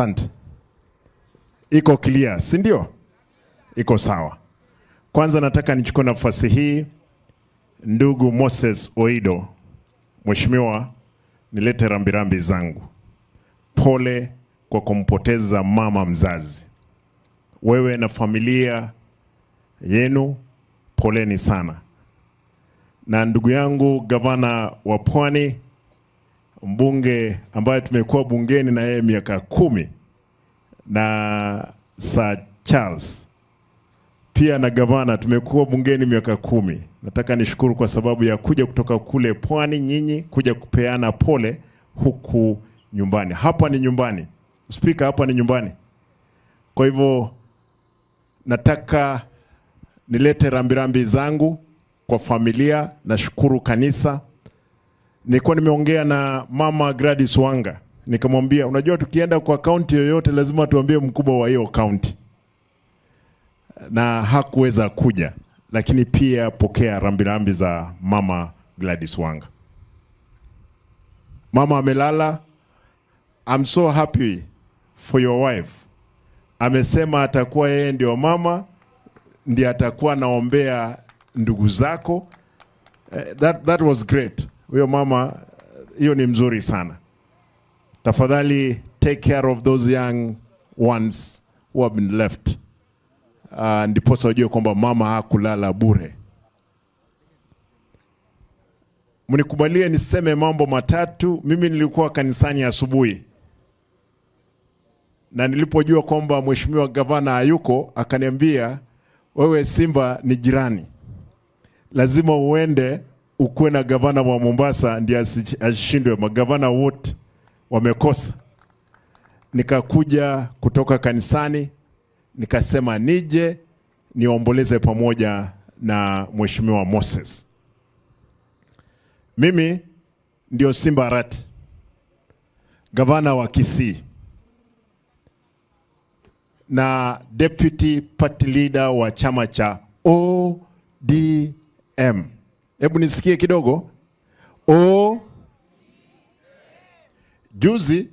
Asante. Iko clear, si ndio? Iko sawa. Kwanza nataka nichukue nafasi hii, ndugu Moses Oido, mheshimiwa, nilete rambirambi zangu. Pole kwa kumpoteza mama mzazi. Wewe na familia yenu, poleni sana. Na ndugu yangu gavana wa Pwani, mbunge ambaye tumekuwa bungeni na yeye miaka 10, na Sir Charles pia na gavana tumekuwa bungeni miaka 10. Nataka nishukuru kwa sababu ya kuja kutoka kule Pwani, nyinyi kuja kupeana pole huku nyumbani. Hapa ni nyumbani. Speaker, hapa ni nyumbani. Kwa hivyo nataka nilete rambirambi zangu kwa familia. Nashukuru kanisa. Nilikuwa nimeongea na mama Gladys Wanga, nikamwambia unajua tukienda kwa county yoyote lazima tuambie mkubwa wa hiyo county. Na hakuweza kuja, lakini pia pokea rambirambi za mama Gladys Wanga. Mama amelala. I'm so happy for your wife. Amesema atakuwa yeye ndio mama, ndiye atakuwa naombea ndugu zako. That was great. Huyo mama, hiyo ni mzuri sana. Tafadhali take care of those young ones who have been left. Ndiposa wajue kwamba mama hakulala bure. Mnikubalie niseme mambo matatu. Mimi nilikuwa kanisani asubuhi, na nilipojua kwamba mheshimiwa gavana hayuko, akaniambia wewe Simba ni jirani, lazima uende ukuwe na gavana wa Mombasa ndiye ashindwe. Magavana wote wamekosa. Nikakuja kutoka kanisani nikasema nije niomboleze pamoja na mheshimiwa Moses. Mimi ndio Simba Arati, gavana wa Kisii na deputy party leader wa chama cha ODM. Hebu nisikie kidogo. O. Juzi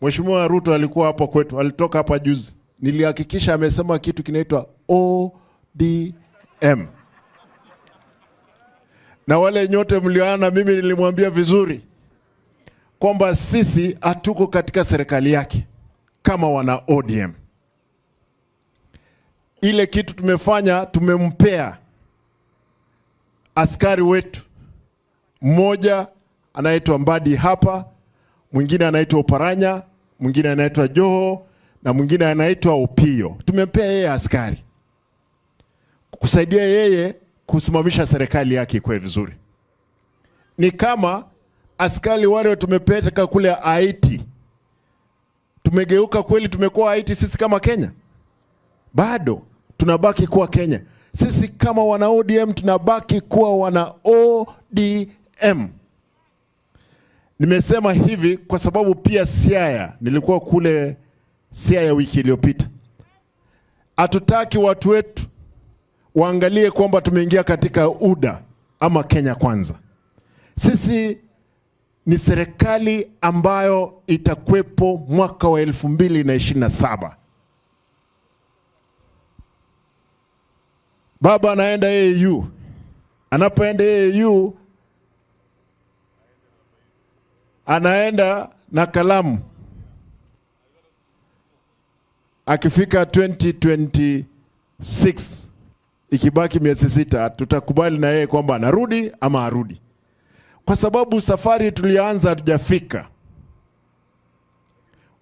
mheshimiwa Ruto alikuwa hapa kwetu, alitoka hapa juzi. Nilihakikisha amesema kitu kinaitwa ODM. Na wale nyote mlioana mimi nilimwambia vizuri kwamba sisi hatuko katika serikali yake kama wana ODM. Ile kitu tumefanya, tumempea askari wetu. Mmoja anaitwa Mbadi hapa, mwingine anaitwa Oparanya, mwingine anaitwa Joho na mwingine anaitwa Opio. Tumempea yeye askari kusaidia yeye kusimamisha serikali yake ikuwe vizuri. Ni kama askari wale tumepeleka kule Haiti. Tumegeuka kweli, tumekuwa Haiti sisi kama Kenya? Bado tunabaki kuwa Kenya. Sisi kama wana ODM tunabaki kuwa wana ODM. Nimesema hivi kwa sababu pia Siaya, nilikuwa kule Siaya wiki iliyopita. Hatutaki watu wetu waangalie kwamba tumeingia katika UDA ama Kenya Kwanza. Sisi ni serikali ambayo itakuwepo mwaka wa 2027. Baba anaenda AU. Anapoenda AU anaenda na kalamu. Akifika 2026 ikibaki miezi 6 tutakubali na yeye kwamba anarudi ama arudi. Kwa sababu safari tulianza hatujafika.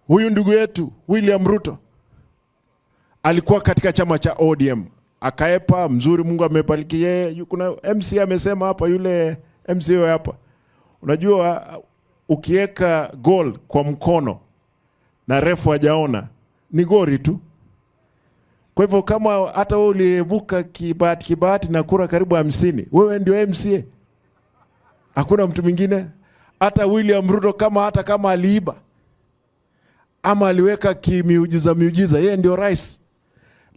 Huyu ndugu yetu William Ruto alikuwa katika chama cha ODM. Akaepa mzuri, Mungu amebariki yeye. Kuna MC amesema hapa, yule MC hapa. Unajua ukiweka goal kwa mkono na refu hajaona ni gori tu. Kwa hivyo kama hata wewe uliebuka kibahati na kura karibu 50, wewe ndio MCA. Hakuna mtu mwingine. Hata William Ruto kama hata kama aliiba ama aliweka kimiujiza miujiza, yeye ndio rais.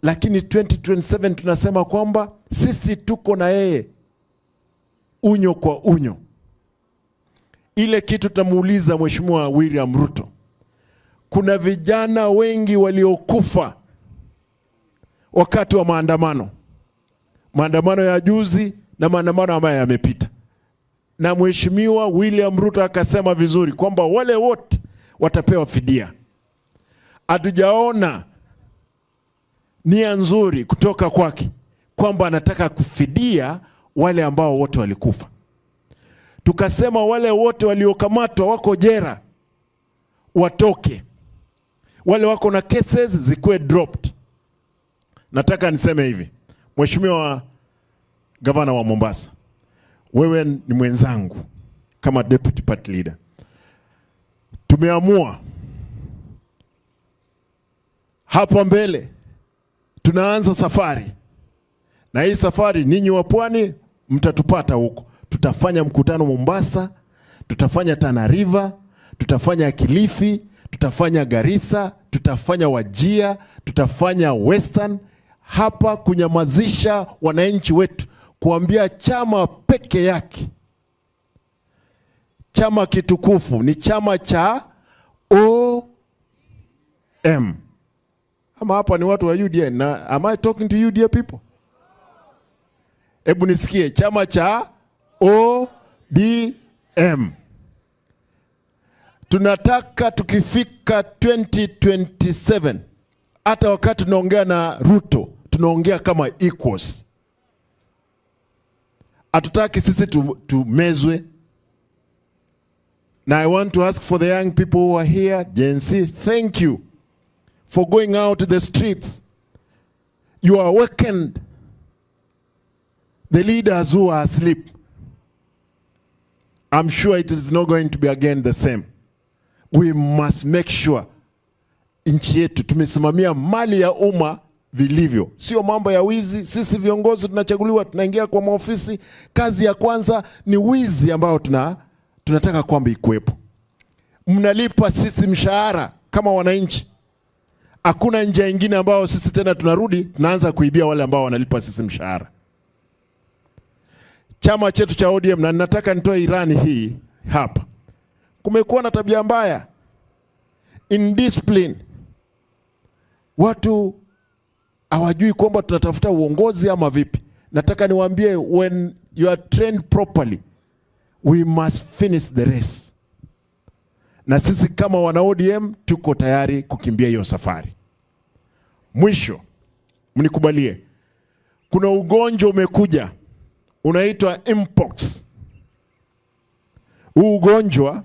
Lakini 2027 tunasema kwamba sisi tuko na yeye unyo kwa unyo. Ile kitu tutamuuliza Mheshimiwa William Ruto, Kuna vijana wengi waliokufa wakati wa maandamano. Maandamano ya juzi na maandamano ambayo yamepita. Na Mheshimiwa William Ruto akasema vizuri kwamba wale wote watapewa fidia. Hatujaona nia nzuri kutoka kwake kwamba anataka kufidia wale ambao wote walikufa. Tukasema wale wote waliokamatwa wako jela watoke. Wale wako na cases zikuwe dropped. Nataka niseme hivi, Mheshimiwa Gavana wa Mombasa, wewe ni mwenzangu kama deputy party leader. Tumeamua hapa mbele tunaanza safari. Na hii safari ninyi wa Pwani mtatupata huko. Tutafanya mkutano Mombasa, tutafanya Tana River, tutafanya Kilifi, tutafanya Garissa, tutafanya Wajir, tutafanya Western. Hapa kunyamazisha wananchi wetu, kuambia chama peke yake, chama kitukufu ni chama cha OM. Ama hapa ni watu wa UDA, na am I talking to UDA people? Hebu nisikie, chama cha ODM. Tunataka tukifika 2027, hata wakati tunaongea na Ruto, tunaongea kama equals. Hatutaki sisi tumezwe. Now I want to ask for the young people who are here, Gen Z, thank you for going out to the streets. You awakened the leaders who are asleep. I'm sure it is not going to be again the same. We must make sure nchi yetu tumesimamia mali ya umma vilivyo. Sio mambo ya wizi. Sisi viongozi tunachaguliwa, tunaingia kwa maofisi, kazi ya kwanza ni wizi ambao tunataka kwamba ikuwepo. Mnalipa sisi mshahara kama wananchi. Hakuna njia nyingine ambao sisi tena tunarudi tunaanza kuibia wale ambao wanalipa sisi mshahara. Chama chetu cha ODM, na nataka nitoe irani hii hapa. Kumekuwa na tabia mbaya, indiscipline. Watu hawajui kwamba tunatafuta uongozi ama vipi. Nataka niwaambie, when you are trained properly, we must finish the race. Na sisi kama wana ODM tuko tayari kukimbia hiyo safari. Mwisho, mnikubalie. Kuna ugonjwa umekuja, unaitwa Mpox. Huu ugonjwa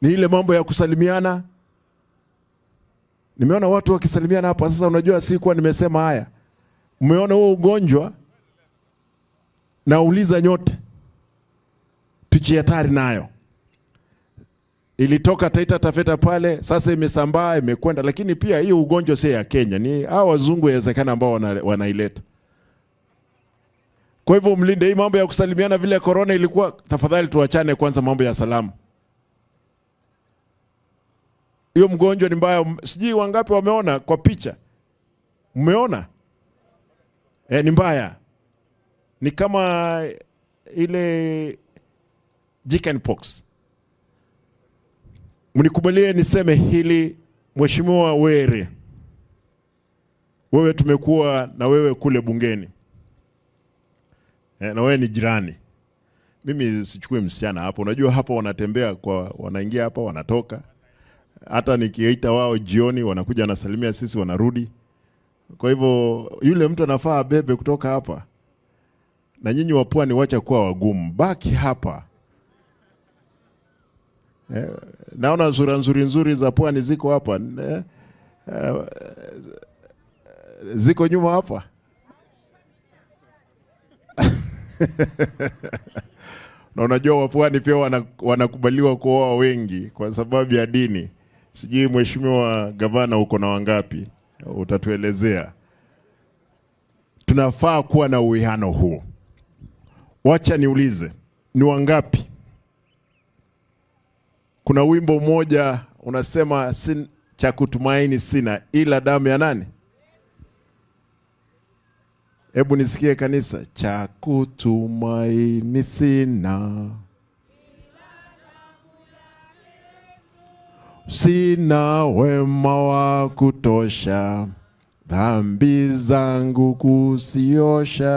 ni ile mambo ya kusalimiana. Nimeona watu wakisalimiana hapa sasa, unajua sikuwa nimesema haya. Mmeona huo ugonjwa? Nauliza nyote, tujihatari nayo. Ilitoka Taita Taveta pale, sasa imesambaa, imekwenda. Lakini pia hiyo ugonjwa si ya Kenya, ni hawa wazungu yawezekana ambao wanaileta. Kwa hivyo mlinde hii mambo ya kusalimiana vile corona ilikuwa, tafadhali tuachane kwanza mambo ya salamu. Hiyo mgonjwa ni mbaya, sijui wangapi wameona kwa picha. Mmeona? Ni mbaya. Ni kama ile chickenpox. Mnikubalie niseme hili, Mheshimiwa Were. Wewe tumekuwa na wewe kule bungeni. Na wewe ni jirani. Mimi sichukui msichana hapo. Unajua hapo wanatembea kwa, wanaingia hapa wanatoka. Hata nikiita wao jioni wanakuja wanasalimia sisi wanarudi. Kwa hivyo yule mtu anafaa abebe kutoka hapa. Na nyinyi wa Pwani wacha kuwa wagumu. Baki hapa. Naona sura nzuri nzuri za Pwani ziko hapa. Ziko nyuma hapa. Na unajua wa Pwani pia wanakubaliwa kuoa wengi kwa sababu ya dini. Sijui Mheshimiwa Gavana uko na wangapi, utatuelezea. Tunafaa kuwa na uwiano huo. Wacha niulize, ni wangapi? Kuna wimbo mmoja unasema cha kutumaini sina ila damu ya nani? Hebu nisikie kanisa. Cha kutumaini sina, Sina wema wa kutosha, dhambi zangu kuziosha.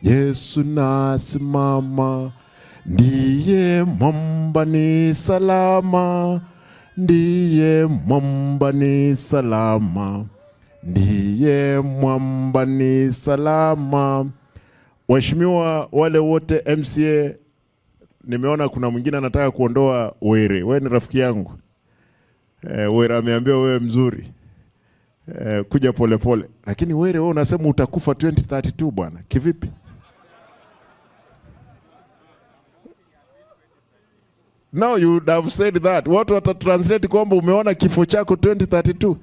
Yesu nasimama, ndiye mwamba ni salama, ndiye mwamba ni salama, ndiye mwamba ni salama. Waheshimiwa wale wote MCA, nimeona kuna mwingine anataka kuondoa Were. Wewe ni rafiki yangu. Were ameambia wewe mzuri. Kuja polepole pole. Lakini Were wewe unasema utakufa 2032 bwana. Kivipi? Now you would have said that. Watu watatranslate kwamba umeona kifo chako 2032.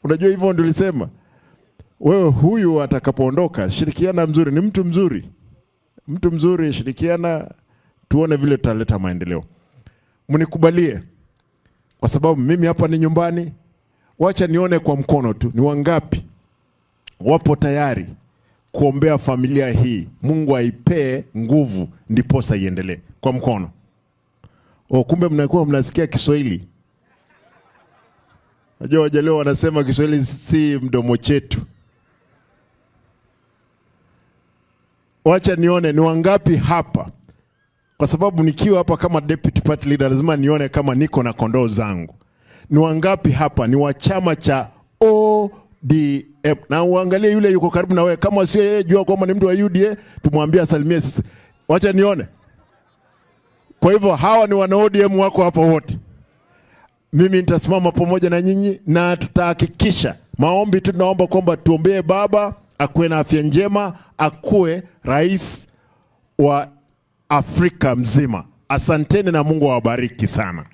Unajua hivyo ndio ulisema. Wewe huyu atakapoondoka, shirikiana mzuri, ni mtu mzuri. Mtu mzuri, shirikiana, tuone vile tutaleta maendeleo. Mnikubalie kwa sababu mimi hapa ni nyumbani. Wacha nione kwa mkono tu ni wangapi wapo tayari kuombea familia hii, Mungu aipee nguvu ndiposa iendelee. Kwa mkono. Oh, kumbe mnakuwa mnasikia Kiswahili. Najua Wajaluo wanasema Kiswahili si mdomo chetu. Wacha nione ni wangapi hapa, kwa sababu nikiwa hapa kama deputy party leader lazima nione kama niko na kondoo zangu. Ni wangapi hapa ni wa chama cha ODM? Na uangalie yule yuko karibu na wewe, kama sio yeye jua kwamba ni mtu wa UDA, tumwambie asalimie sisi. Wacha nione. Kwa hivyo hawa ni wana ODM wako hapa wote. Mimi nitasimama pamoja na nyinyi na tutahakikisha maombi tu, tunaomba kwamba tuombee baba akuwe na afya njema, akuwe rais wa Afrika mzima. Asanteni na Mungu awabariki sana.